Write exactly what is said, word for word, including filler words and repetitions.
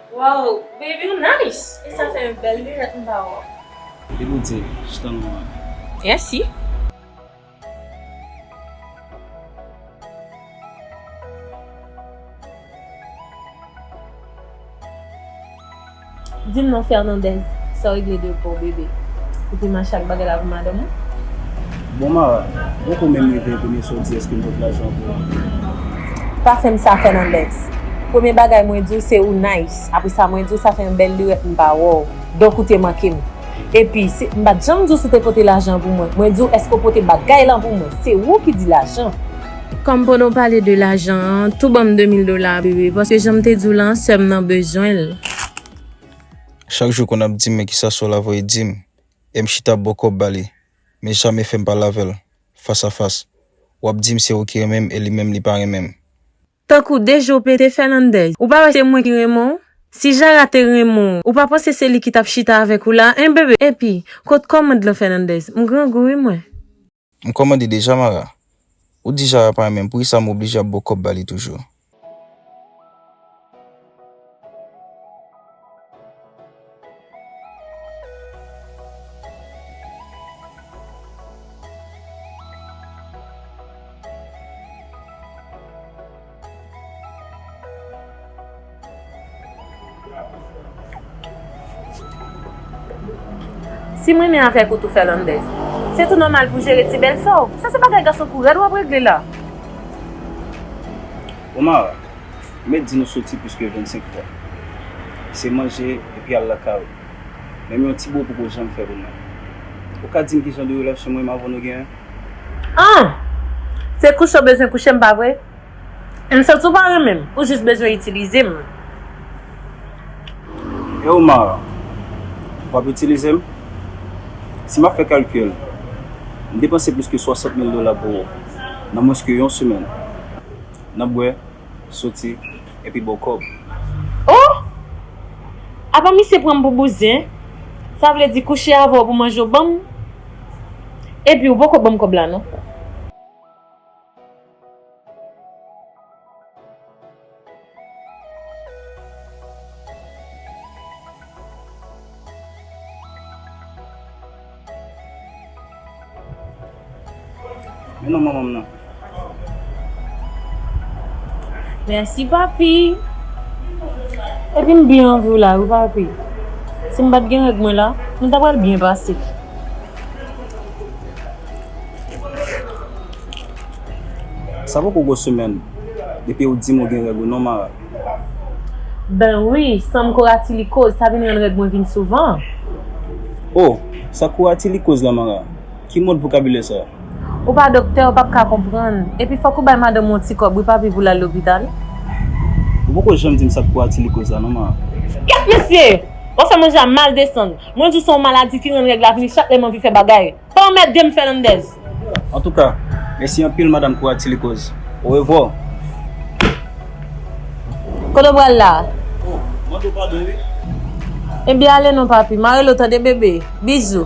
Wow, baby, ou nice! E sa fè yon bèl linèt m pa wè w. Li pou di, chita non an. Mèsi. Di m non, Fernandez, sa w regle de pa w, bebe? Ou te mache ak bagay la pou madanm ou? Bon, Mara, ou poko menm rive, premye sa w di, èske m pot lajan pou ou? Pa fè m sa, Fernandez. Premye bagay mwen di w, se ou nice. Apre sa, mwen di w sa fè yon bèl lirèt m pa wè w. Donk, ou te manke m. Epi, se, m pa t janm di w si w te pote lajan pou mwen. Mwen di w, èske w pote bagay lan pou mwen? Se ou ki di lajan. Kòm pandan w pale de lajan an, tou ban m de mil dola a, bebe, paske jan m te di w lan, sè m nan bezwen l. Chak jou konn ap di m, men kisa Sol ap voye di m? E m chita ap ba w kòb ba li. Men jamè fè m pale avè l, fas a fas. W ap di m se ou ki renmen m e li menm li pa renmen m. Tankou de je w pete, Fernandez. Ou pa wè se mwen ki renmen w? Si Jara te renmen w, ou pa panse se li ki t ap chita avèk ou la, en, bebe? Epi, kot kòmand lan, Fernandez? M grangou, wi, mwen. M kòmande deja, Mara. Ou di Jara pa renmen m, poukisa m oblije ap ba w kòb ba li toujou? Si m renmen avèk ou tou, Fernandez, se tou nòmal pou jere ti bèlsè w. Sa se bagay gason kou rèd w ap regle la. Omara, m mèt di nou soti plis ke vennsenk fwa. Se manje epi al lakay ou. Menm yon ti bo poko janm fè pou mwen. Ou ka di m ki jan de relasyon mwen menm avè w nou genyen? An! Se kouche w bezwen kouche m, pa vre? M santi w pa renmen m, ou jis bezwen itilize m. E Omara, w ap itilize m? Si m ap fè kalkil, m depanse plis ke swasant mil dola pou ou nan mwens ke yon semèn. Nan bwè, soti, epi ba w kòb. Oh! Apa misye pran m pou bouzen? Sa vle di kouche avè w pou manje w ban m? Epi w poko ban m kòb la non. Men non manman m nan. Mèsi, papi. Epi m byen anvi w la, wi, papi. Si m pa t gen règ mwen la, nou ta pral byen pase. Sa poko gwo semèn depi ou di m ou gen règ ou non, Mara. Ben wi, san m koratili koz, sa vin rann règ mwen vin souvan. Oh, sa koratili koz la, Mara? Ki mòd vokabilè sa? Ou pa doktè, ou p ap ka konprann. Epi fòk ou bay madanm ou yon ti kòb, wi, papi, pou l al lopital. Ou poko janm di m sa koratili koz la non, Mara. Kèt mesye! W ap fè manje a mal desann. Mwen di w se yon maladi ki rann règ la vini chak lè m anvi fè bagay. Pa anmède m, Fernandez. Antouka, mèsi anpil, madanm koratili koz. Orevwa. Kote w pral la? Oh, mande w padon, wi. Ebyen, ale non, papi. M a rele w, tande, bebe. Bizou.